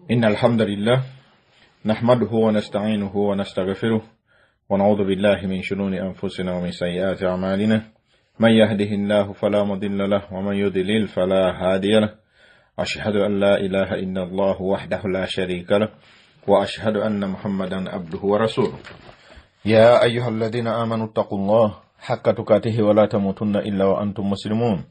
إن الحمد لله نحمده ونستعينه ونستغفره ونعوذ بالله من شرور أنفسنا ومن سيئات أعمالنا من يهده الله فلا مضل له ومن يضلل فلا هادي له أشهد أن لا إله إلا الله وحده لا شريك له وأشهد أن محمدا عبده ورسوله يا أيها الذين آمنوا اتقوا الله حق تقاته ولا تموتن إلا وأنتم مسلمون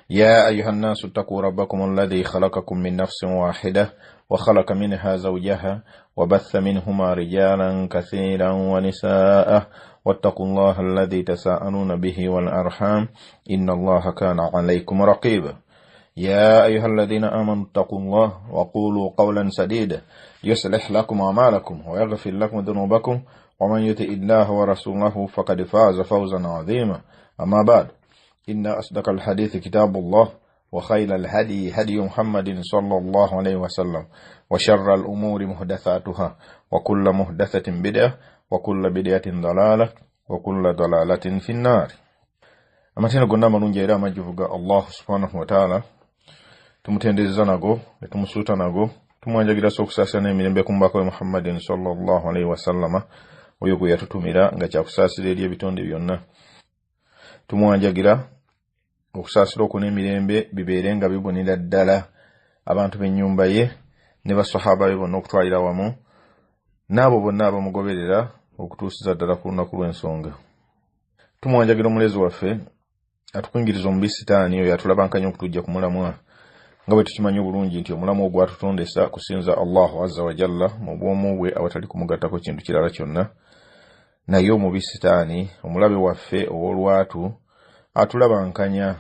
يا أيها الناس اتقوا ربكم الذي خلقكم من نفس واحدة وخلق منها زوجها وبث منهما رجالا كثيرا ونساء واتقوا الله الذي تساءلون به والأرحام إن الله كان عليكم رقيبا يا أيها الذين آمنوا اتقوا الله وقولوا قولا سديدا يصلح لكم أعمالكم ويغفر لكم ذنوبكم ومن يطع الله ورسوله فقد فاز فوزا عظيما أما بعد إن أصدق الحديث كتاب الله وخير الهدي هدي محمد صلى الله عليه وسلم وشر الأمور محدثاتها وكل محدثة بدعة وكل بدعة ضلالة وكل ضلالة في النار. Amatendo gonna amalungi era amajjuvu ga Allah subhanahu wa ta'ala, tumutendereza nago ne tumusuuta nago, tumwanjagira okusaasira n'emirembe ku mubaka we Muhammadin sallallahu alaihi wasallama, oyo gwe yatutumira nga kyakusaasira eri ebitonde byonna. Tumwanjagira okusaasira okwo n'emirembe bibeere nga bibonera ddala abantu b'ennyumba ye ne basahaba be bonna okutwalira wamu n'abo bonna abamugoberera okutuusiza ddala ku lunaku lw'ensonga. Tumwanjagira omulezi waffe atukingiriza omubi sitaani oyo atulabankanya okutujja ku mulamwa, nga bwe tukimanyi obulungi nti omulamu ogwatutondesa kusinza Allahu azza wa jalla mu bwomu bwe awatali kumugattako kintu kirala kyonna. Naye omubi sitaani omulabe waffe ow'olwatu atulabankanya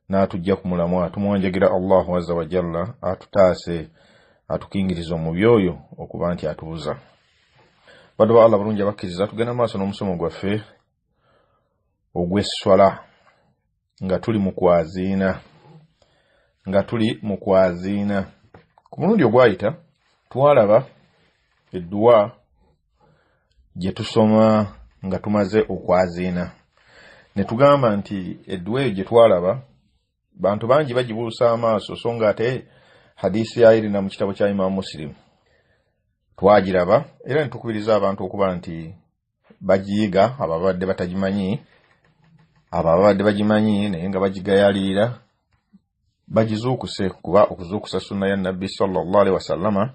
n'atujja ku mulamwa. Tumwanjagira Allahu azza wa jalla atutaase atukingiriza omubi oyo okuba nti atubuza. Baddu ba Allah bulungi abakkiriza, tugenda maaso n'omusomo gwaffe ogw'esswala nga tuli mu kwaziina, nga tuli mu kwaziina. Ku mulundi ogwayita twalaba edduwa gye tusoma nga tumaze okwaziina, ne tugamba nti edduwa eyo gye twalaba bantu bangi bagibuusa amaaso, so nga ate hadisi ya irina mu kitabo kya Imam Muslim twagiraba era ne tukubiriza abantu okuba nti bagiyiga, ababadde batagimanyi, abo ababadde bagimanyi naye nga bagigayalirira bagizuukuse, kuba okuzuukusa sunna ya Nabbi sallallahu alaihi wasallama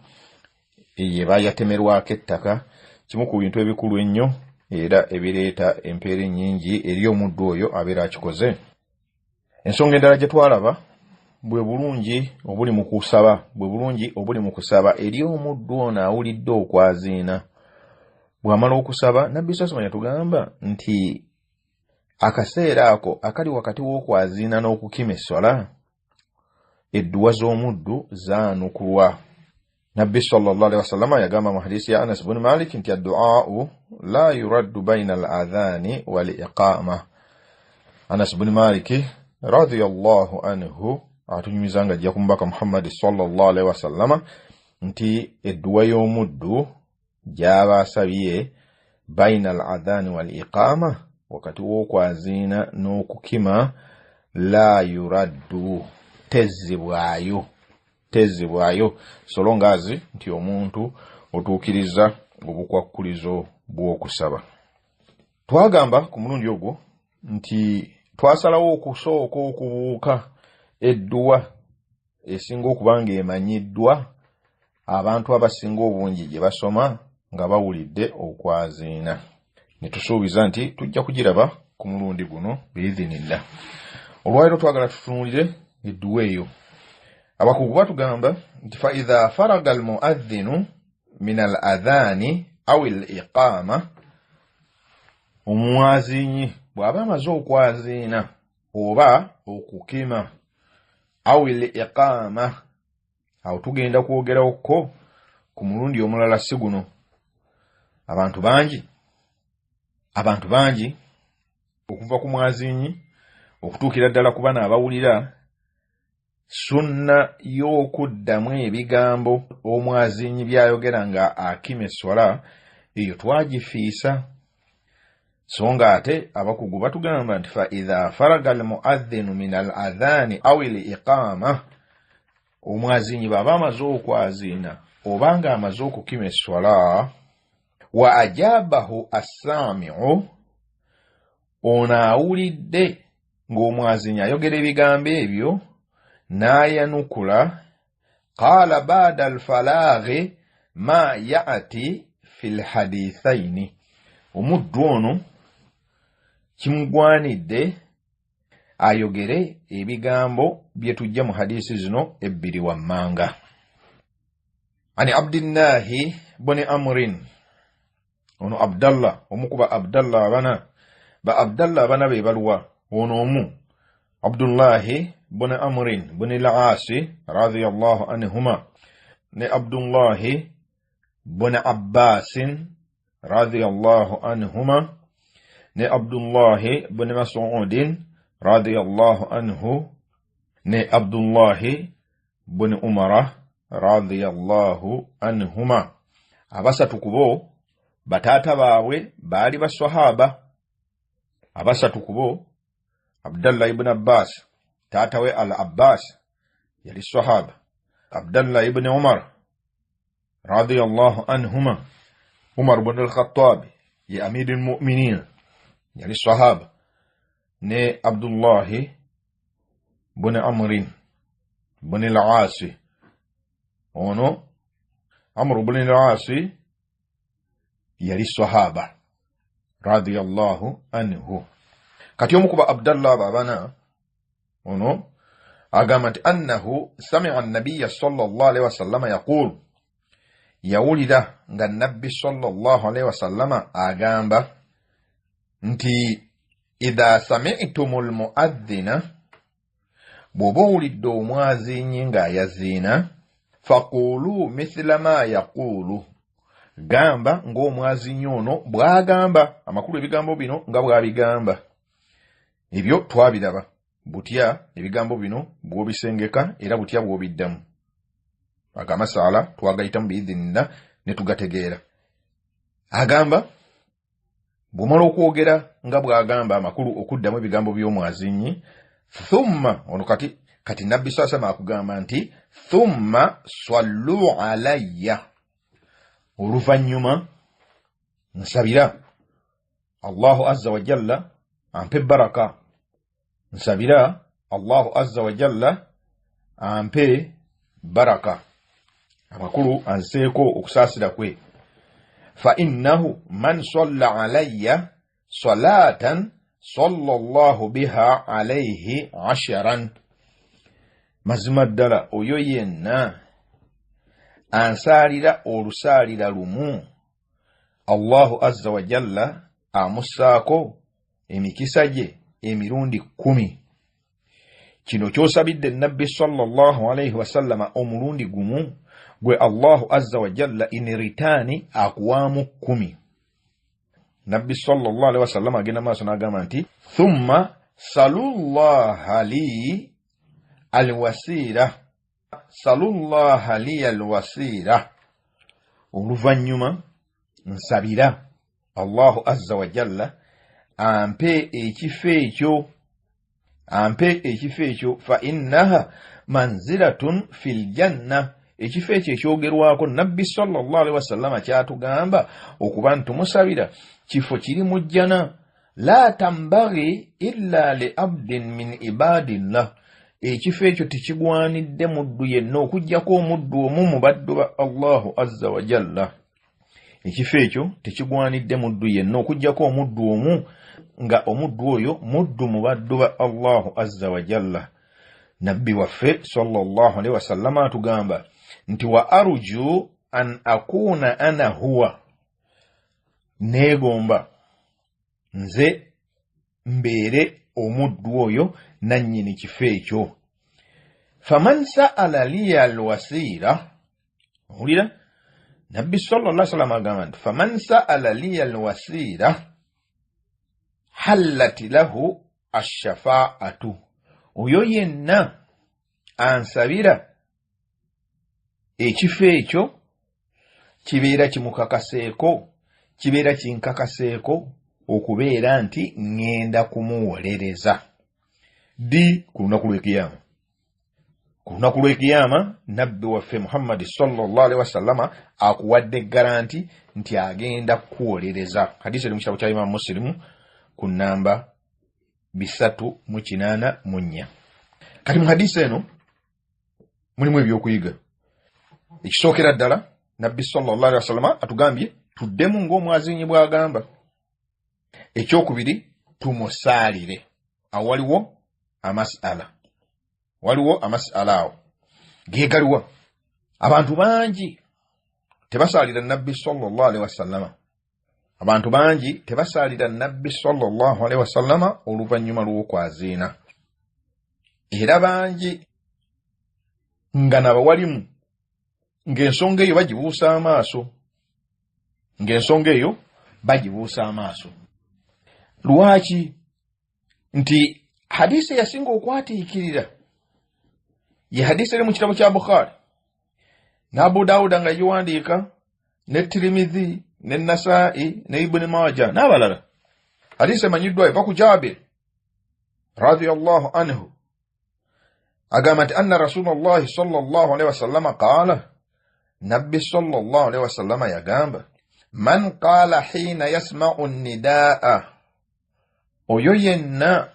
ye bayatemerwako ettaka, kimu ku bintu ebikulu ennyo era ebireeta empeera ennyingi eri omuddu oyo abeera akikoze. Ensonga endala gye twalaba bwe bulungi obuli mu kusaba, bwe bulungi obuli mu kusaba eri omuddu ono awulidde okwaziina. Bw'amala okusaba, Nabbi sallallahu alaihi wasallam yatugamba nti akaseera ako akali wakati w'okwaziina n'okukima esswala, edduwa z'omuddu zaanukulwa. Nabbi sallallahu alaihi wasallam yagamba mu hadisi ya Anas ibn Malik nti addu'a'u la yuraddu bayna al-adhani wal iqama. Anas ibn Malik radhiyallahu anhu atunyumiza nga ajja ku mubaka Muhammad sallallahu alaihi wasallama nti edduwa y'omuddu gy'aba asabye bayna al-adhani wal iqama, wakati w'okwaziina n'okukima, la yuraddu, tezzibwayo, tezzibwayo, so long as nti omuntu otuukiriza obukwakkulizo bw'okusaba. Twagamba ku mulundi ogwo nti twasalawo okusooka okubuuka edduwa esinga okuba ng'emanyiddwa abantu abasinga obungi gye basoma nga bawulidde okwaziina, ne tusuubiza nti tujja kugiraba ku mulundi guno biidhinillah. Olwaleero twagala tutunuulire edduwa eyo. Abakugu batugamba nti fa idha faraga almuadhinu min al adhani aw al iqama, omwazinyi bw'aba amaze okwaziina oba okukima, aw al iqama, awo tugenda kwogerawoko ku mulundi omulala si guno. Abantu bangi okuva ku mwazinyi okutuukira ddala ku bano abawulira sunna y'okuddamu ebigambo omwazinyi by'ayogera nga akima esswala eyo twagifiisa. So nga ate abakugu batugamba nti fa idha faraga almuadhinu min al adhani aw al iqama, omwazinyi bw'aba amaze okwaziina Oba ng'amaze okukima esswala, wa ajabahu assaamiu, ono awulidde ng'omwazinyi ayogera ebigambo ebyo n'ayanukula, qaala baada alfalaaghi ma ya'ti fi lhadithaini, omuddu ono kimugwanidde ayogere ebigambo bye tujja mu hadiisi zino ebbiri wammanga. Ani Abdillahi buni Amrin, ono Abdallah, omu ku ba Abdallah abana, ba Abdallah abana be baluwa? Ono omu Abdullahi buni Amrin buni Laasi radiyallahu anhuma, ne Abdullahi buni Abbasin radiyallahu anhuma, ne Abdullahi buni Mas'udin radiyallahu anhu, ne Abdullahi buni Umara radiyallahu anhuma. Abasatu kubo bataata baabwe baali baswahaba. Abasatu kubo, Abdallah ibn Abbas, taata we Al Abbas yali sahaba, Abdallah ibn Umar radiyallahu anhuma, Umar ibn al-Khattab ye amiri al-mu'minin yali sahaba, ne Abdullahi bun Amrin bun al-Asi. Ono Amr bun al-Asi yali sahaba radiyallahu anhu. Kati omu ku ba Abdallah babana ono agamba nti annahu sami'a an-nabiyya sallallahu alaihi wasallama yaqul, yawulira nga nabbi sallallahu alaihi wasallama agamba nti idha sami'tumul mu'adhdhina, bw'oba owulidde omwazinyi ng'ayaziina, faqulu mithla ma yaqulu, gamba ng'omwazinyi ono bw'agamba. Amakulu ebigambo bino nga bw'abigamba, ebyo twabiraba butya ebigambo bino bw'obisengeka era butya bw'obiddamu. Ago amasaala twagayitamu biidhinillah ne tugategeera. Agamba bw'omala okwogera nga bw'agamba, amakulu okuddamu ebigambo by'omwazinyi, thumma, ono kati nabbi sallallahu alayhi akugamba nti thumma sallu alayya, oluvannyuma nsabira Allahu azza wa jalla ampe baraka, nsabira Allahu azza wa jalla ampe baraka, amakulu anseeko okusaasira kwe. Fa innahu man salla alayya salatan sallallahu biha alayhi asharan, mazima ddala oyo yenna ansaalira olusaalira lumu, Allahu azza wa jalla amussaako emikisa gye emirundi 10. Kino ky'osabidde nabbi sallallahu alayhi wasallama omulundi gumu, gwe Allahu azza wa jalla in return akuwaamu 10. Nabbi sallallahu alayhi wasallama agenda maaso n'agamba nti thumma salullaha li alwasira, salullaha li alwasira, oluvannyuma nsabira Allahu azza wa jalla ampe ekifo ekyo, ampe ekifo ekyo. Fa innaha manzilatun fil janna, ekifo ekyo ekyogerwako nabbi sallallahu alaihi wasallama kyatugamba okuba ntumusabira, kifo kiri mu jjana. La tambaghi illa li abdin min ibadillah, ekifo ekyo tekigwanidde muddu yenna okuggyako omuddu omu mu baddu ba Allahu azza wa jalla. Ekifo ekyo tekigwanidde muddu yenna okuggyako omuddu omu, nga omuddu oyo muddu mu baddu ba Allahu azza wa jalla. Nabbi waffe sallallahu alaihi wasallama atugamba nti wa arju an akuna ana huwa, neegomba nze mbeere omuddu oyo nannyini kifo ekyo. Faman sa'ala liya alwasira, owulira nabbi sallallahu alaihi wasallam agamba nti faman sa'ala liya alwasira hallat lahu ash-shafa'atu, oyo yenna ansabira ekifo ekyo kibeera kimukakaseeko, kibeera kinkakaseeko okubeera nti ŋŋenda kumuwolereza. Ddi? Ku lunaku lw'ekiyama. Ku Ku lunaku lw'ekiyama nabbi waffe Muhammadi sallallahu alaihi wasallama akuwadde garanti nti agenda kukuwolereza. Hadisi eri mu kitabo kya Imamu Musilimu ku namba 384. Kati mu hadisi eno mulimu ebyokuyiga. Ekisookera ddala, nabbi sallallahu alaihi wasallama atugambye tuddemu ng'omwazinyi bw'agamba. Ekyokubiri, tumusaalire. Awo waliwo amasala, waliwo amasala awo gegaliwa. Abantu bangi tebasaalira nabbi sallallahu alaihi wasallama, abantu bangi tebasaalira nabbi sallallahu alaihi wasallama oluvannyuma lw'okwaziina, era bangi nga nabawalimu ng'ensonga eyo bagibuusa amaaso, ng'ensonga eyo bagibuusa amaaso. Lwaki? Nti hadisi eyasinga okwatiikirira ye hadisi eri mu kitabo kya Bukhari ne Abu Dawuda nga yagiwandiika, ne Tirimizi ne Nasai ne Ibuni Maja n'abalala. Hadisi emanyiddwa eva ku Jabir radiyallahu anhu, agamba nti anna Rasulullahi sallallahu alaihi wasallama qaala, nabbi sallallahu alaihi wasallama yagamba, man qaala hiina yasma'u nidaa, oyo yenna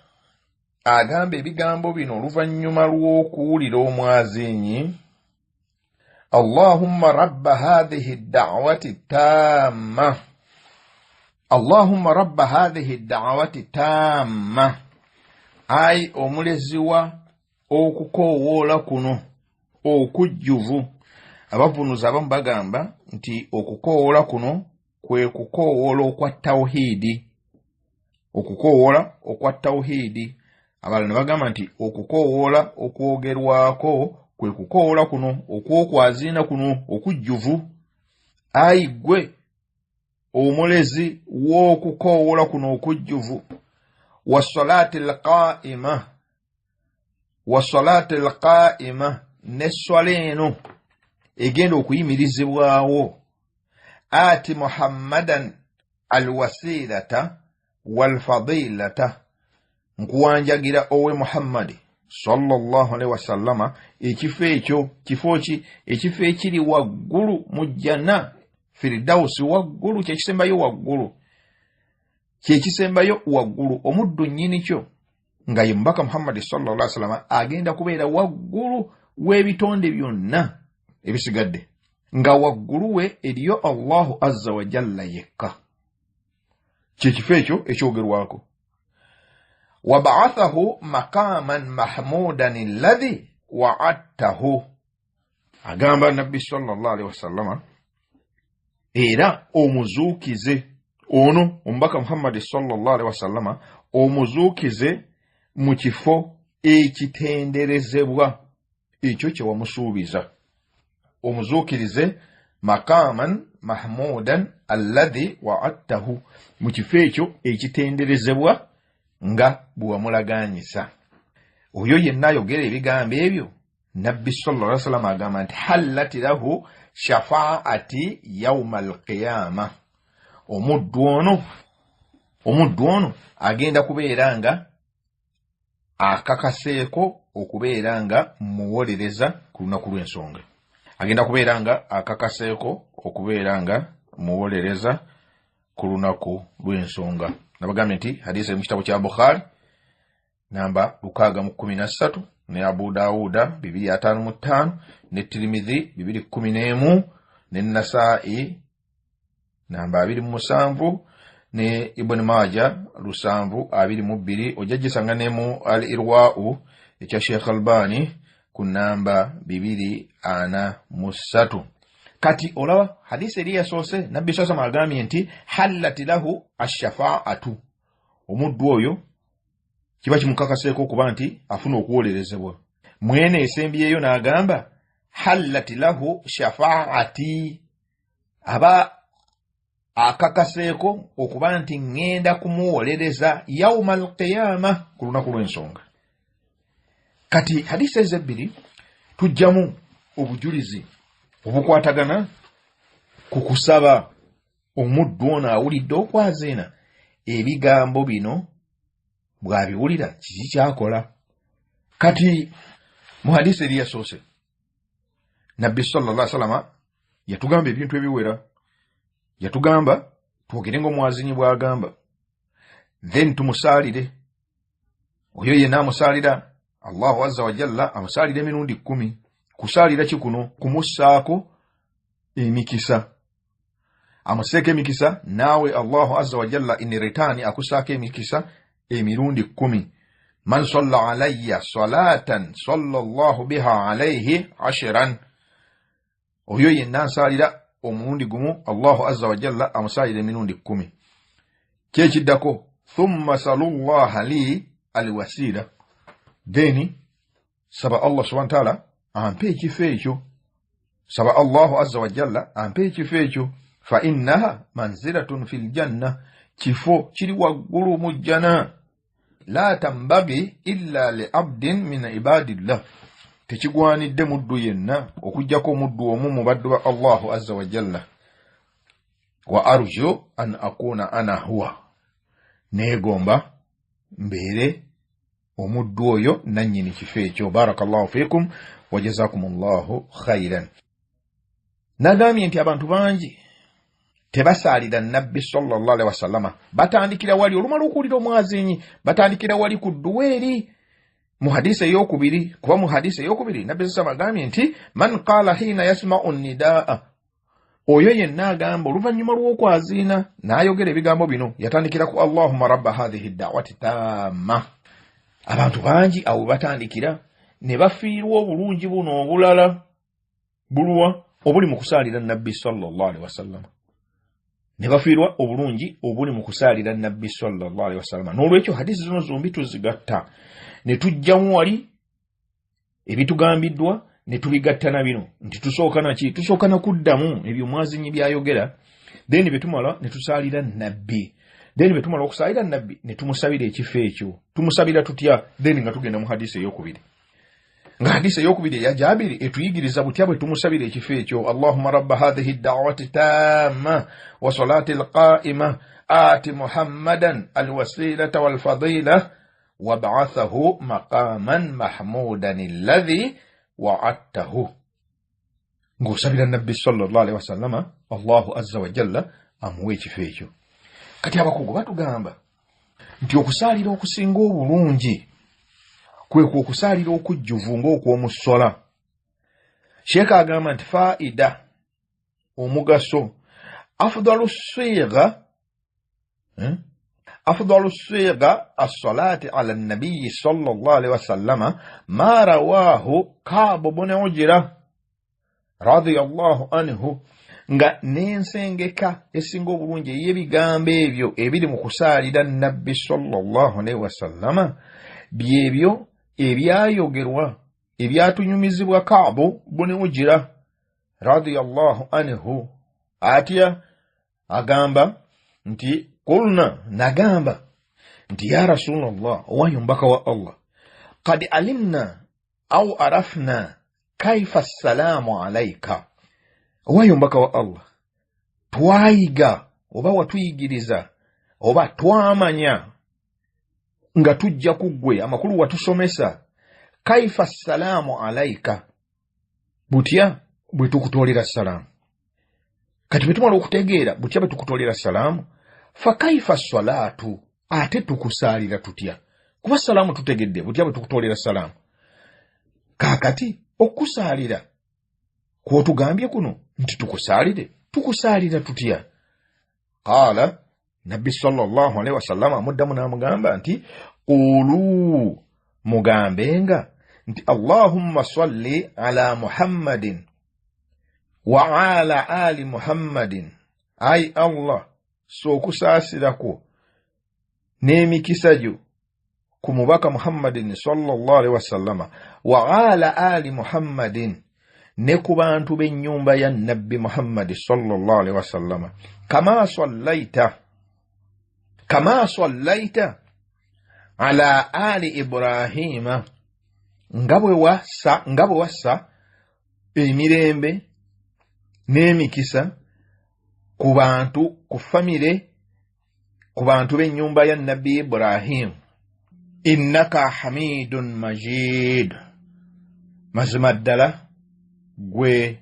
agamba ebigambo bino oluvannyuma lw'okuwulira omwazinyi, Allahumma rabba hadhihi da'wati tamma, Allahumma rabba hadhihi da'wati tamma, ayi omulezi wa okukoowoola kuno okujjuvu. Abavunuzi abamu bagamba nti okukoowoola kuno kwe kukoowoola okwa tawhiidi, okukoowoola okwa tawhiidi. Abalala ne bagamba nti okukoowoola okwogerwako kwe kukoowoola kuno okw'okwaziina kuno okujjuvu. Ayi ggwe omulezi w'okukoowoola kuno okujjuvu, wasalaati alqaima, wasalaati alqaima, n'esswala eno egenda okuyimirizibwawo, ati Muhammadan alwasilata walfadilata, nkuwanjagira owe Muhammadi sallallahu alaihi wasallama ekifo ekyo. Kifo ki? Ekifo ekiri waggulu mu jjana Firidausi, waggulu kyekisembayo waggulu, kyekisembayo waggulu. Omuddu nnyini kyo nga ye mubaka Muhammadi sallallahu alaihi wasallama agenda kubeera waggulu w'ebitonde byonna ebisigadde, nga waggulu we eriyo Allahu azza wa jalla yekka. Kyekifo ekyo ekyogerwako. Wabaathahu maqaman mahmudan alladhi wa'adtahu, agamba nabbi sallallahu alaihi wasallama era omuzuukize ono omubaka Muhammadi sallallahu alaihi wasallama, omuzuukize mu kifo ekitenderezebwa ekyo kye wamusuubiza, omuzuukirize maqaman mahmudan alladhi wa'adtahu, mu kifo ekyo ekitenderezebwa nga bwe wamulaganyisa. Oyo yenna ayogera ebigambo ebyo, nabbi sallallahu alaihi wasallam agamba nti hallat lahu shafaati yauma alqiyama, omuddu ono agenda kubeera nga akakaseeko okubeera nga muwolereza ku lunaku lw'ensonga, agenda kubeera nga akakaseeko okubeera nga muwolereza ku lunaku lw'ensonga. Nabagambye nti hadisi eri mu kitabo kya Bukhari namba 613, ne Abu Dawuda 255, ne Tirimizi 211, ne Nasai namba 27, ne Ibuni Maja 722. Ojja gisanga ne mu Al Irwau ekya Sheikh Albani ku namba 243. Kati olaba hadisi eri yasoose, nabbi sasama agambye nti hallat lahu ashafaatu, omuddu oyo kiba kimukakaseeko okuba nti afuna okuwolerezebwa. Mwene esembyeyo n'agamba hallat lahu shafaati, aba akakaseeko okuba nti ŋŋenda kumuwolereza yauma alqiyama, ku lunaku lw'ensonga. Kati hadisi ezo ebbiri tujjamu obujulizi obukwatagana ku kusaba omuddu ono awulidde okwaziina ebigambo bino bw'abiwulira kiki kyakola. Kati Mu hadisi eri yasoose, Nabbi sallallahu alaihi wasallam yatugamba ebintu ebiwera. Yatugamba twogere ng'omwazinyi bw'agamba, then tumusaalire. Oyo yenna amusaalira, Allahu azza wa jalla amusaalira emirundi 10. Kusaalira ki kuno? Kumussaako emikisa, amusseeko emikisa, naawe Allahu azza wa jalla in return akussaako emikisa emirundi 10. Man salla alayya salatan salla Allahu biha alayhi ashiran, oyo yenna ansaalira omulundi gumu, Allahu azza wa jalla amusaalira emirundi 10. Kyekiddako, thumma salullaha li alwasila, then saba Allah subhanahu wa ta'ala ampe ekifo ekyo, saba Allahu azza wa jalla ampe ekifo ekyo. Fa innaha manzilatun fil janna, kifo kiri waggulu mu jjana. La tambagi illa li abdin min ibadillah, tekigwanidde muddu yenna okuggyako omuddu omu mu baddu ba Allahu azza wa jalla. Wa arju an akuna ana huwa, neegomba mbeere omuddu oyo nannyini kifo ekyo. Barakallahu fikum wa jazakumullahu khairan. Nagambye nti abantu bangi tebasaalira Nabbi sallallahu alaihi wasallama, batandikira wali olumala okuwulira omwazinyi, batandikira wali ku dduwa eri mu hadisi eyokubiri. Kuba mu hadisi eyokubiri Nabbi sallallahu agambye nti man qala hina yasma'u nidaa, oyo yenna agamba oluvannyuma lw'okwaziina n'ayogera ebigambo bino, yatandikira ku Allahumma rabba hadhihi da'wati tamma. Abantu bangi awo batandikira ne bafiirwa obulungi buno obulala buluwa obuli mu kusaalira Nabbi sallallahu alaihi wasallam, ne bafiirwa obulungi obuli mu kusaalira Nabbi sallallahu alaihi wasallam. N'olwekyo hadisi zino zombi tuzigatta ne tujjamu wali ebitugambiddwa ne tubigatta na bino nti tusooka naki, tusooka na kuddamu ebyo mwazinyi byayogera, then bye tumala ne tusaalira Nabbi, then bye tumala okusaalira Nabbi ne tumusabira ekifo ekyo. Tumusabira tutya? Then nga tugenda mu hadisi eyokubiri, nga hadisi eyokubiri eya Jabiri etuyigiriza butya bwe tumusabira ekifo ekyo. Allahumma rabba hadhihi da'wati tamma wa salati alqa'ima ati Muhammadan alwasilata walfadila wab'athahu maqaman mahmudan alladhi wa'adtahu. Ng'osabira Nabbi sallallahu alaihi wasallama Allahu azza wa jalla amuwe ekifo ekyo. Kati abakugu batugamba nti okusaalira okusinga obulungi kwe okusaalira okujjuvu ng'okw'omusola. Sheeka agamba nti faida, omugaso, afdalu sigha, afdalu sigha as-salati ala nabiyyi sallallahu alaihi wasallama ma rawahu Ka'b ibn Ujra radiyallahu anhu, nga n'ensengeka esinga obulungi ey'ebigambo ebyo ebiri mu kusaalira Nabbi sallallahu alaihi wasallama byebyo ebyayogerwa ebyatunyumizibwa Ka'b ibn Ujra radiyallahu anhu. Atya agamba nti kulna, nagamba nti ya Rasulallah, owanyu mbaka wa Allah, qad alimna au arafna kaifa assalamu alaika, owanyu mbaka wa Allah, twayiga oba watuyigiriza oba twamanya nga tujja ku ggwe, amakulu watusomesa, kaifa assalaamu alaika, butya bwe tukutoolera salaamu. Kati bwe tumala okutegeera butya bwe tukutoolera salaamu, fa kaifa salaatu, ate tukusaalira tutya? Kuba salaamu tutegedde butya bwe tukutoolera salaamu. Kaakati okusaalira kw'otugambye kuno nti tukusaalire, tukusaalira tutya? Qaala, Nabbi sallallahu alaihi wasallam amuddamu n'amugamba nti qulu, mugambenga nti Allahumma salli ala Muhammadin wa ala ali Muhammadin, ai Allah, so okusaasirako n'emikisa gyo ku mubaka Muhammadin sallallahu alaihi wasallama, wa ala ali Muhammadin, ne ku bantu b'ennyumba ya Nabbi Muhammadi sallallahu alaihi wasallama, kama sallaita ala ali Ibrahima, nga bwe wassa emirembe n'emikisa ku bantu, ku famire, ku bantu b'ennyumba ya Nabbi Ibrahim, innaka hamidun majid, Mazima ddala gwe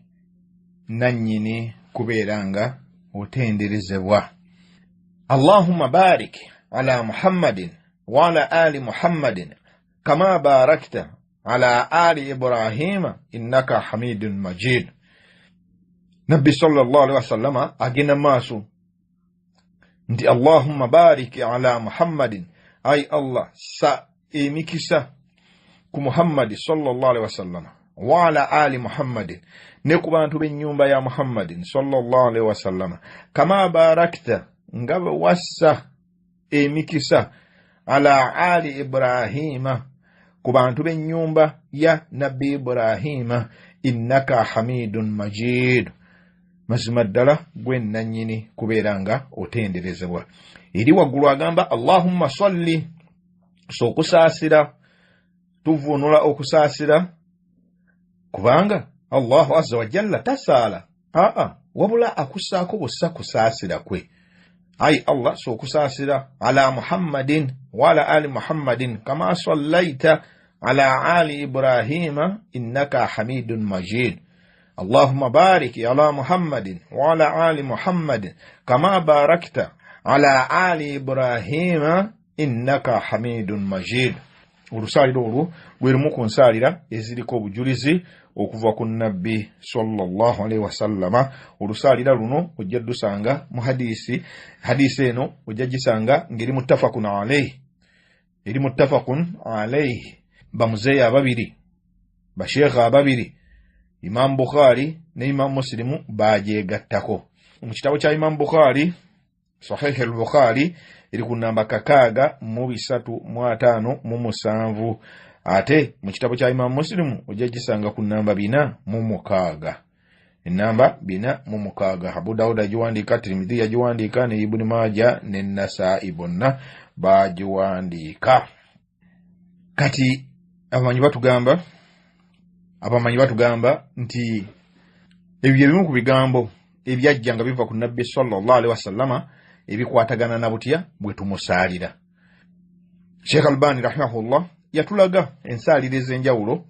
nannyini kubeera nga otenderezebwa. Allahumma barik ala Muhammadin wa ala ali Muhammadin kama barakta ala ali Ibrahima innaka hamidun majid. Nabbi sallallahu alaihi wasallama agenda maaso nti Allahumma barik ala Muhammadin, ay Allah sa emikisa ku Muhammadi sallallahu alaihi wasallama, wa ala ali Muhammadin, ne ku bantu b'ennyumba ya Muhammadin sallallahu alaihi wasallama, kama barakta, nga bwe wassa emikisa ala ali Ibrahima, ku bantu b'ennyumba ya Nabbi Ibrahima, innaka hamidun majid, mazima ddala gwe nannyini kubeera nga otenderezebwa. Eri waggulu agamba Allahumma salli, so okusaasira tuvuunula okusaasira kubanga Allahu azza wa jalla tasaala, aa wabula akussaako bussa kusaasira kwe. Ayi Allah so okusaasira ala Muhammadin wa ala ali Muhammadin kama sallaita ala ali Ibrahima innaka hamidun majid. Allahumma barik ala Muhammadin wa ala ali Muhammadin kama barakta ala ali Ibrahima innaka hamidun majid. Olusaaliro olwo lwe lumu ku nsaalira eziriko obujulizi okuva ku Nabbi sallallahu alaihi wasallama. Olusaalira luno ojja ddusanga mu hadisi, hadisi eno ojja gisanga ng'eri muttafaqun alaihi, eri muttafaqun alaihi. Bamuzeeyi ababiri, basheekha ababiri, Imam Bukhari ne Imam Muslimu baagyegattako. Mu kitabo kya Imam Bukhari, Sahih al-Bukhari, eri ku namba 637, ate mu kitabo kya Imam Muslimu ojja gisanga ku namba 406, enamba 406. Abu Dawud agiwandiika, Tirmidhi yagiwandiika, ne Ibn Majah ne Nasaa'i bonna bagiwandiika. Kati abamanyi batugamba nti ebyo ebimu ku bigambo ebyajja nga biva ku Nabbi sallallahu alaihi wasallama ebikwatagana na butya bwe tumusaalira. Sheikh Albani rahimahullah yatulaga ensaalira ez'enjawulo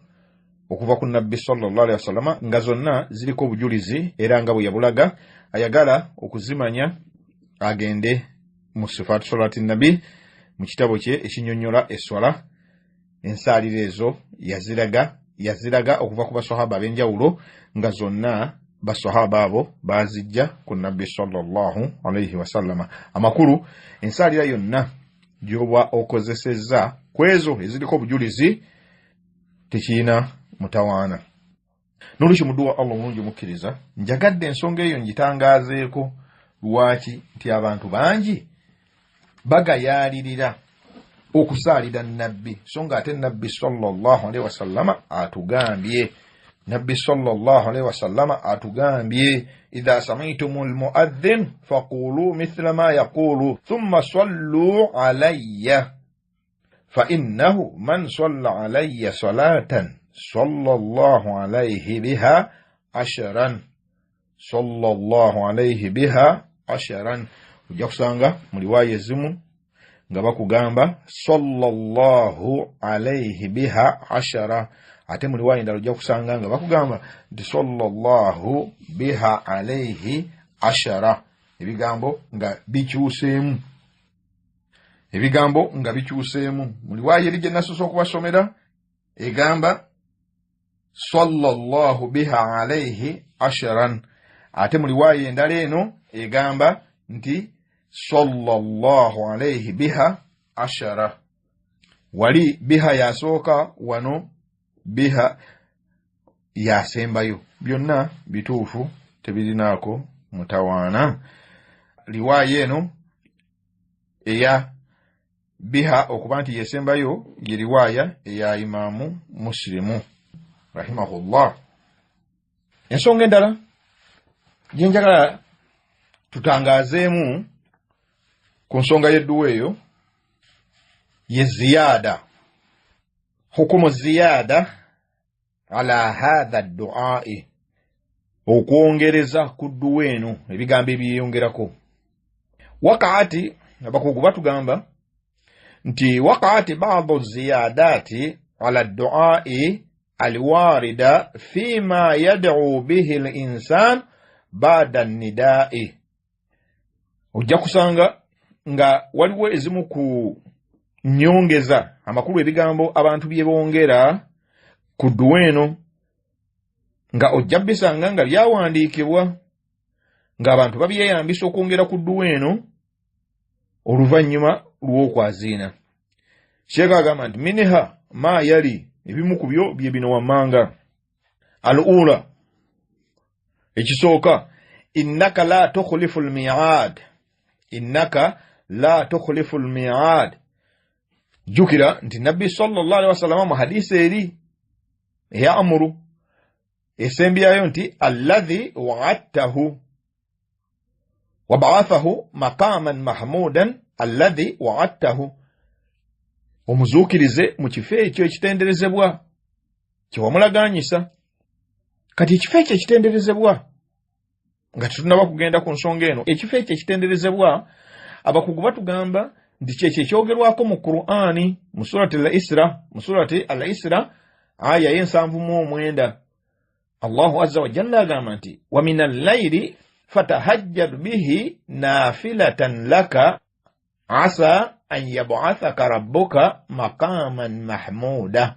okuva ku Nabbi sallallahu alaihi wasallama nga zonna ziriko obujulizi, era nga bwe yabulaga ayagala okuzimanya agende mu Sifatu Salati Nabi mu kitabo kye ekinyonnyola esswala. Ensaalira ezo yaziraga okuva ku baswahaba ab'enjawulo nga zonna baswahaba abo bazijja ku Nabbi sallallahu alaihi wasallama. Amakulu, ensaalira yonna gy'oba okozesezza ku ezo eziriko obujulizi tekirina mutawaana. N'olwekyo muddu wa Allah omulungi omukkiriza, njagadde ensonga eyo ngitangaazeeko. Lwaki? Nti abantu bangi bagayaalirira okusaalira Nabbi, so nga ate Nabbi sallallahu alaihi wasallama atugambye, Nabbi sallallahu alaihi wasallama atugambye, idha sami'tumul mu'adhdhin faqulu mithla ma yaqulu thumma sallu alayya fa innahu man salla alayya salatan sallallahu alayhi biha asharan, sallallahu alayhi biha asharan. Ojja kusanga mu riwaaya ezimu nga bakugamba sallallahu alayhi biha ashara, ate mu riwaaya endala ojja kusanga nga bakugamba nti sallallahu biha alayhi ashara. Ebigambo nga bikyuseemu, ebigambo nga bikyuseemu. Mu riwaaya eri gye nasoose okubasomera egamba sallallahu biha alayhi asharan, ate mu riwaaya endala eno egamba nti sallallahu alayhi biha ashara. Wali biha yasooka, wano biha yasembayo. Byonna bituufu, tebirinaako mutawaana. Riwaaya eno eya biha okuba nti yesembayo ye riwaaya eya Imaamu Muslimu rahimahullah. Ensonga endala gye njagala tutangaazeemu ku nsonga y'edduwa eyo ye ziyaada, hukumu ziyaada ala hadha dduai, okwongereza ku dduwa eno ebigambo ebyeyongerako. Wakaati abakugu batugamba nti wakaati ba'du ziyaadaati ala dduai Alwarida fima yad'u bihi al-insan ba'da nidai. Ojja kusanga nga waliwo ezimu ku nyongeza, amakulu ebigambo abantu bye bongera ku dduwa eno, nga ojja bisanga nga byawandiikibwa ng'abantu babyeyambisa okwongera ku dduwa eno oluvannyuma lw'okwaziina. Sheikh agamba nti minha ma yali, ebimu ku byo bye bino wammanga. Al-ula, ekisooka, innaka la tukhlifu al-mi'ad, innaka la tukhlifu al-mi'ad. Jjukira nti Nabbi sallallahu alaihi wasallam mu hadisi eri eya Amuru esembyayo nti alladhi wa'adtahu wab'athahu maqaman mahmudan alladhi wa'adtahu, omuzuukirize mu kifo ekyo ekitenderezebwa kye wamulaganyisa. Kati ekifo ekyo ekitenderezebwa, nga tetunnaba kugenda ku nsonga eno, ekifo ekyo ekitenderezebwa abakugu batugamba nti kyekyo ekyogerwako mu Qur'ani mu surati al-Isra, mu surati al-Isra aya y'e79, Allahu azza wa jalla agamba nti wa min al-layli fatahajjad bihi nafilatan laka asa an yab'athaka rabbuka maqaman mahmuda.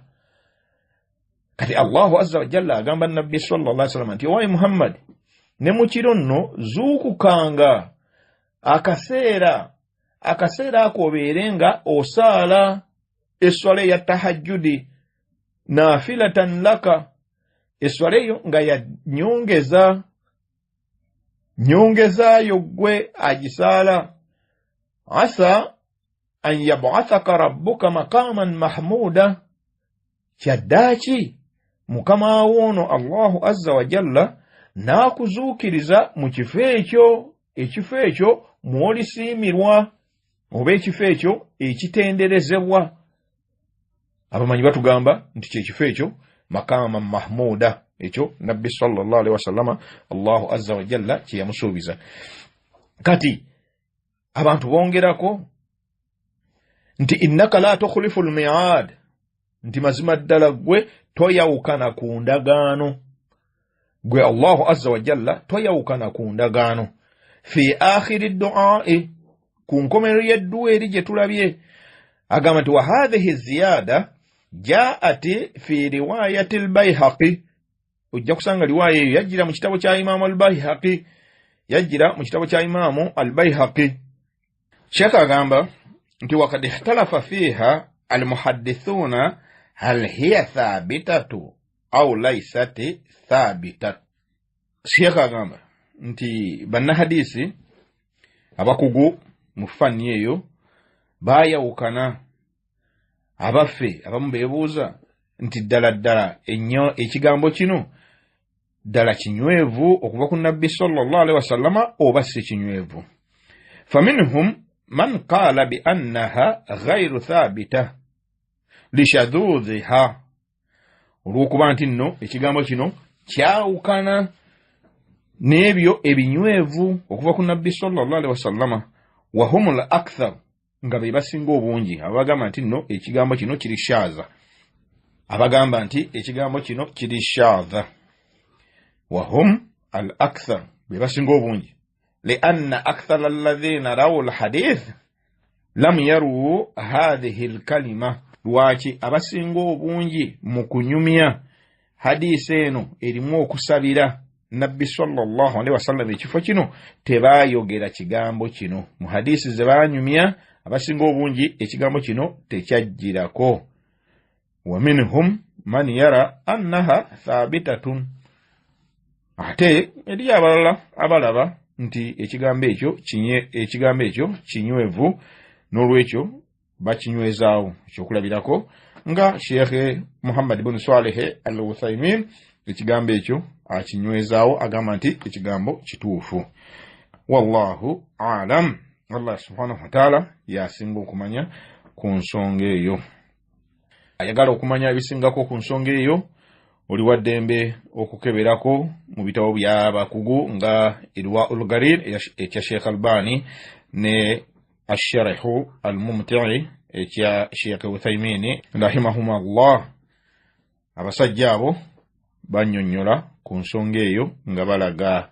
Kati Allahu azza wa jalla agamba Nabbi sallallahu alaihi wasallam nti owaye Muhammad, ne mu kiro nno zuukukanga akaseera ako obeere nga osaala esswala eya tahajjudi nafilatan laka, esswala eyo nga ya nyongeza nyongezaayo ggwe agisaala, asa an yab'athaka rabbuka maqaman mahmuda, kyaddaaki Mukama wo ono Allahu azza wa jalla n'akuzuukiriza mu kifo ekyo, ekifo ekyo mw'olisiimirwa oba ekifo ekyo ekitenderezebwa. Abamanyi batugamba nti kyekifo ekyo maqaman mahmuda, ekyo Nabbi sallallahu alaihi wasallama Allahu azza wa jalla kye yamusuubiza. Kati abantu bongerako nti innaka la tukhlifu al-mi'ad, nti mazima ddala ggwe toyawukana ku ndagaano, gwe Allahu azza wa jalla toyawukana ku ndagaano. Fi akhiri du'ai, ku nkomerero y'edduwa eri gye tulabye, agamba nti wa hadhihi ziyada ja'at fi riwayati al-Bayhaqi. Ojja kusanga riwaya eyo yajjira mu kitabo kya Imaamu al-Bayhaqi, yajjira mu kitabo kya Imaamu al-Bayhaqi. Sheikh agamba nti wakad ikhtalafa fiha al-muhaddithuna hal hiya thabitatu au laysat thabitatu. Sheikh agamba nti bannahadisi abakugu mu fani eyo baayawukana. Abaffe abamu beebuuza nti ddala ddala ennyo ekigambo kino ddala kinywevu okuva ku Nabbi sallallahu alaihi wasallama oba si kinywevu. Faminhum man qala bi annaha ghayru thabita lishadhudhiha, olw'okuba nti nno ekigambo kino kyawukana n'ebyo ebinywevu okuva ku Nabbi sallallahu alaihi wasallama, wa humul akthar, nga be basinga obungi abagamba nti nno ekigambo kino kiri shaza, abagamba nti ekigambo kino kiri shaza, wa hum al akthar, be basinga obungi, lianna akthar alladhina rawu alhadith lam yaru hadhihi alkalima. Lwaki abasinga obungi mu kunyumya hadisi eno erimu okusabira Nabbi sallallahu alaihi wasallam ekifo kino tebayogera kigambo kino. Mu hadisi ze banyumya abasinga obungi ekigambo kino tekyajjirako. Wa minhum man yara annaha thabitatun, ate eri abalala abalaba nti ekigambo ekyo ekigambo ekyo kinywevu, n'olwekyo bakinywezaawo. Ekyokulabirako nga Sheikh Muhammad ibn Saleh al-Uthaymin ekigambo ekyo akinywezaawo, agamba nti ekigambo kituufu. Wallahu a'lam. Allah subhanahu wa ta'ala yasinga okumanya ku nsonga eyo. Ayagala okumanya ebisingako ku nsonga eyo, oli wa ddembe okukeberako mu bitabo by'abakugu nga Irwaul Gharir ekya Sheikh Albani ne Ash-Sharhu al-Mumti'i ekya Sheikh Uthaymin rahimahumullah. Abasajja abo bannyonnyola ku nsonga eyo nga balaga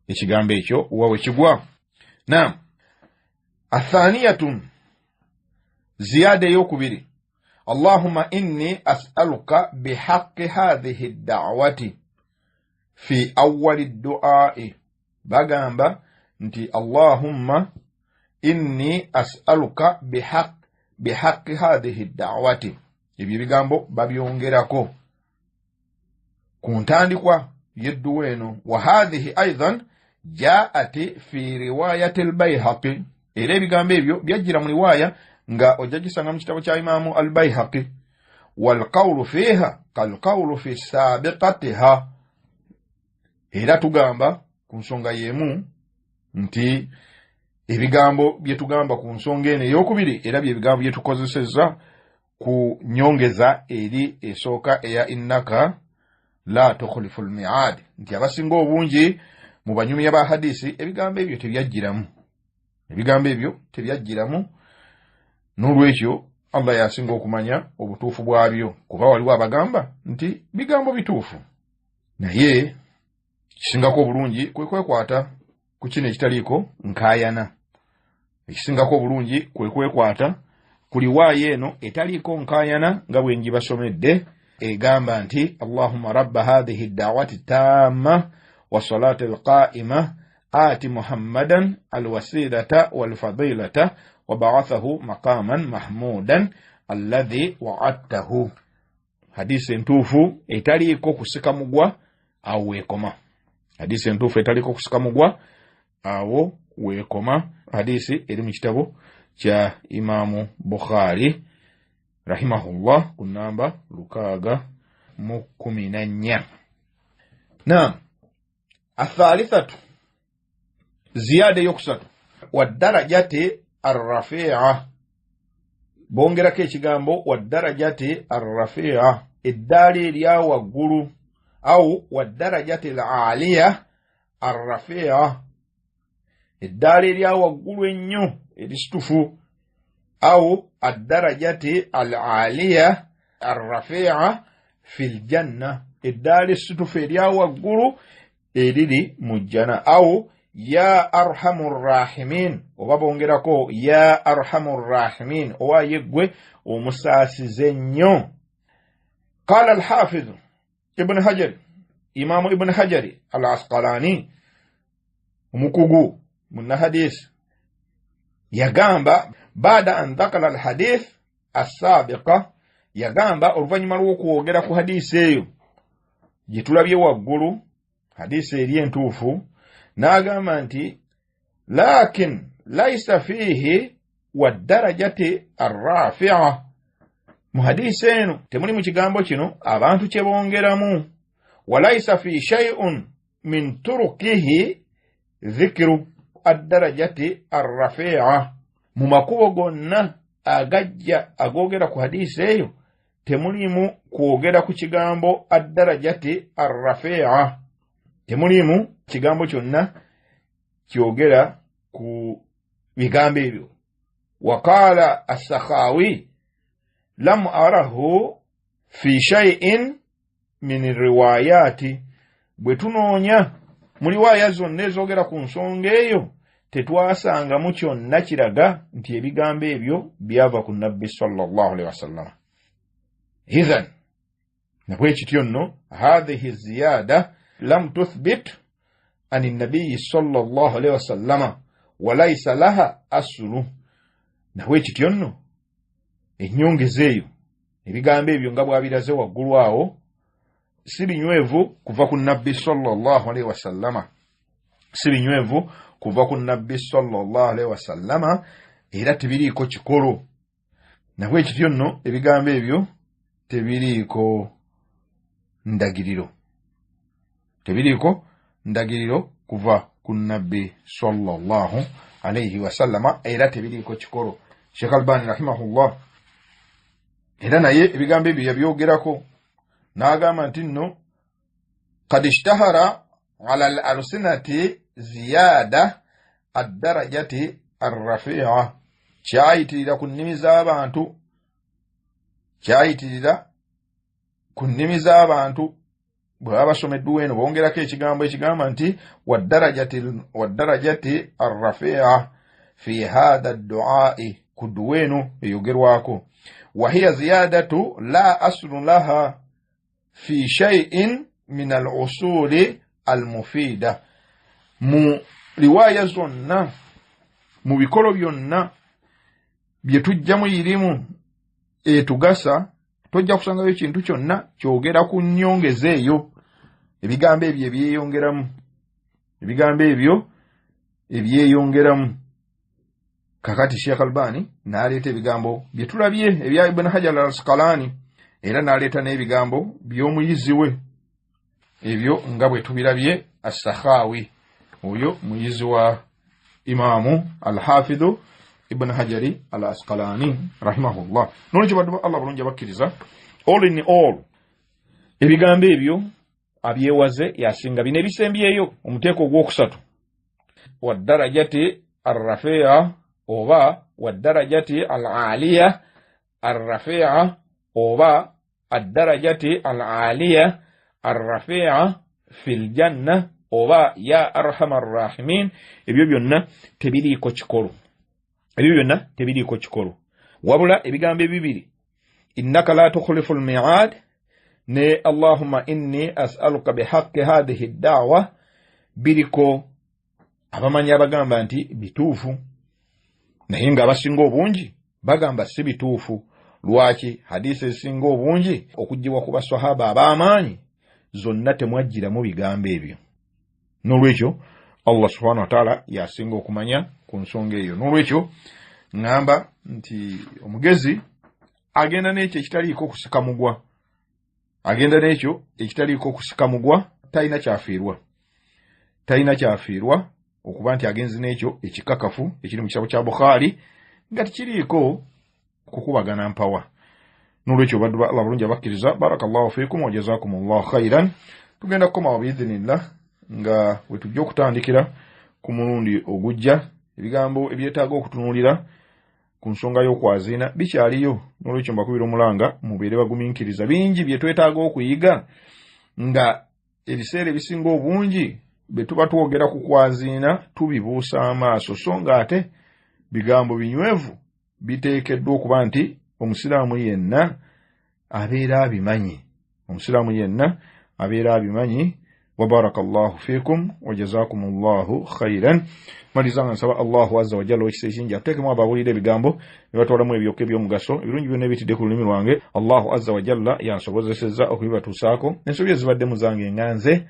ekigambo ekyo wa we kigwa. Naam, athaniyatun, ziyaada eyokubiri, Allahumma inni as'aluka bihaqqi hadhihi dda'wati fi awwali ddu'ai. Bagamba nti Allahumma inni as'aluka bihaqqi hadhihi dda'wati, ebyo ebigambo babyongerako ku ntandikwa y'edduwa eno. Wa hadhihi aidan jaat fi riwayati al-Bayhaqi, era ebigambo ebyo byajjira mu riwaaya nga ojja gisanga mu kitabo kya Imaamu al-Bayhaqi. Walqawlu fiiha kalqawlu fi sabiqatiha, era tugamba ku nsonga y'emu nti ebigambo bye tugamba ku nsonga eno eyokubiri era bye bigambo bye tukozesezza ku nyongeza eri esooka eya innaka la tukhlifu lmiad, nti abasinga obungi mu banyumya ba hadisi ebigambo ebyo tebyajjiramu, ebigambo ebyo tebyajjiramu. N'olwekyo Allah yasinga okumanya obutuufu bwabyo, kuba waliwo abagamba nti bigambo bituufu, naye kisingako obulungi kwe kwekwata ku kino ekitaliiko nkaayana. Ekisingako obulungi kwe kwekwata ku riwaaya eno etaliiko nkaayana nga bwe ngibasomedde, egamba nti Allahumma rabba hadhihi dda'wati tamma wa salati alqa'ima ati Muhammadan alwasilata walfadilata wa ba'athahu maqaman mahmudan alladhi wa'adtahu. Hadisi entuufu etaliiko kusika mugwa awo weekoma. Hadisi entuufu etaliiko kusika mugwa awo weekoma. Hadisi eri mu kitabo kya Imaamu Bukhari rahimahullah ku namba 614. Naam, athalithatu, ziyaada eyokusatu, waddarajati arrafia, bongerako ekigambo waddarajati arrafia, eddaala erya waggulu, au waddarajati al aliya arrafia, eddaala erya waggulu ennyo erisitufu, au addarajati al aliya arrafia fi ljanna, eddaala esitufu erya waggulu eriri mu jjana, au ya arhamu rrahimin, oba bongerako ya arhamu rrahimin, owaaye ggwe omusaasize ennyo. Qala alhafidhu Ibn Hajari, Imamu Ibn Hajari al Asqalani, omukugu munnahadisi, yagamba baada an dhakara alhadith assabiqa, yagamba oluvannyuma lw'okwogera ku hadisi eyo gye tulabye waggulu, hadisi eri entuufu, n'agamba nti lakin laisa fiihi waddarajati arrafia, mu hadisi eno temuli mu kigambo kino abantu kye bongeramu, walaisa fi shay'un min turukihi dhikiru addarajati arrafia, mu makubo gonna agajja agoogera ku hadisi eyo temulimu kwogera ku kigambo addarajati arrafia, temulimu kigambo kyonna kyogera ku bigambo ebyo. Waqala assakhawi lam arahu fi shay'in min riwayati, bwe tunoonya mu riwaaya zonna ezoogera ku nsonga eyo tetwasangamu kyonna kiraga nti ebigambo ebyo byava ku Nabbi sallallahu alaihi wasallam. Idhan, nabwe kityo nno hadhihi ziyada lam tuthbit ani nabiyi sallallahu alaihi wasallama walaisa laha aslu, nabwe kityo nno ennyongeza eyo ebigambo ebyo nga bwabiraze waggulu awo si binywevu kuva ku Nabbi sallallahu alaihi wasallama, si binywevu kuva ku Nabbi sallallahu alaihi wasallama, era tebiriiko kikolo. Nabwe kityo nno ebigambo ebyo tebiriiko ndagiriro, tebiriiko ndagiriro kuva ku Nabbi sallallahu alaihi wasallama, era tebiriiko kikolo. Sheikh Albani rahimahullah era naye ebigambo ebyo yabyogerako n'agamba nti nno kad ishtahara ala al alsinati ziyada addarajati arrafia, kyayitirira ku nnimi z'abantu, kyayitirira Ku nnimi z'abantu bwe baba basoma edduwa eno bongerako ekigambo ekigamba nti waddarajati arrafia fi hatha dduai, ku dduwa eno eyogerwako. Wahiya ziyadatu la aslu laha fi shaiin min al usuli al mufida. Mu riwaaya zonna, mu bikolo byonna bye tujjamu irimu etugasa, tojja kusangayo kintu kyonna kyogera ku nnyongeza eyo, ebigambo ebyo ebyeyongeramu, ebigambo ebyo ebyeyongeramu. Kakati Sheikh Albani n'aleeta ebigambo bye tulabye ebya Ibn Hajar al Asqalani, era n'aleeta n'ebigambo by'omuyizi we ebyo nga bwe tubirabye, Assakhawi, oyo muyizi wa Imamu Alhafidhu Ibn Hajari al Asqalani rahimahullah. Nolwekyo baddu Allah bulungi abakkiriza, all in all ebigambo ebyo abyewaze yasinga. Bino ebisembyeyo, omuteeko ogwokusatu, waddarajati arrafia oba waddarajati al aliya arrafia oba addarajati al aliya arrafia fil janna oba ya arhamar rahimin, ebyo byonna tebiriiko kikolo, ebyo byonna tebiriiko kikolo. Wabula ebigambo ebibiri, innaka la tukhlifu lmiad ne allahumma inni as'aluka bihaqqi hadhihi ddawa, biriko abamanyi abagamba nti bituufu, naye ng'abasinga obungi bagamba si bituufu. Lwaki? Hadisi ezisinga obungi okuggyibwa ku basahaba ab'amaanyi zonna temwajjiramu bigambo ebyo. N'olwekyo Allah subhanahu wataala yasinga okumanya ku nsonga eyo. N'olwekyo ŋŋamba nti omugezi agenda n'ekyo ekitaliiko okusika mugwa, agenda n'ekyo ekitaliiko okusika mugwa, talina kyafiirwa, talina kyafiirwa okuba nti agenzi n'ekyo ekikakafu ekiri mu kitabo kya Bukhari nga tekiriiko kukubagana mpawa. N'olwekyo baddu ba Allah bulungi abakkiriza, barakallahu fiikum wa jazakumullahu khairan. Tugenda kukomawo biidhinillah nga we tujja okutandikira ku mulundi ogujja. Ebigambo ebyetaaga okutunuulira ku nsonga y'okwaziina bikyaliyo. N'olwekyo mbakubira omulanga mubeere bagumiikiriza, bingi bye twetaaga okuyiga nga ebiseera ebisinga obungi bwe tuba twogera ku kwaziina tubibuusa amaaso, so ng'ate bigambo binywevu biteekeddwa okuba nti omusiraamu yenna abeera abimanyi, omusiraamu yenna abeera abimanyi. Wabaraka llahu fikum wajazakum llahu khairan. Maliza nga nsaba Allahu azza wajalla owekisa ekingi atuteekemu abawulira ebigambo ne batwalamu ebyokka eby'omugaso, ebirungi byonna ebiyitidde ku lulimi lwange Allahu azza wajalla yansobozesezza okubibatuusaako. Ensobi ezibaddemu zange nga nze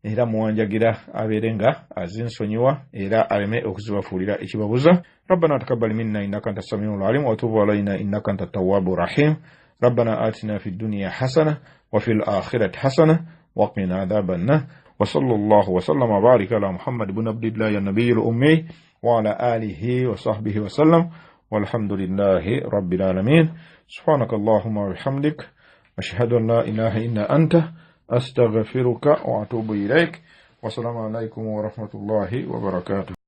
era muwanjagira abeere nga azinsonyiwa era aleme okuzibafuulira ekibabuza. Rabbana takabbal minna innaka anta samiu lalim watubu alaina innaka anta tawabu rahim. Rabbana atina fi dduniya hasana wa fi lakhirati hasana waqina adhaba nnar. Wa sallallahu wa sallama wa barika ala Muhammad ibn Abdillahi an-nabiyil ummi wa ala alihi wa sahbihi wa sallam, walhamdulillahi rabbil alamin. Subhanaka allahumma wa bihamdik, ashhadu an la ilaha illa anta, astaghfiruka wa atubu ilaik. Wassalamu alaikum wa rahmatullahi wa barakatuh.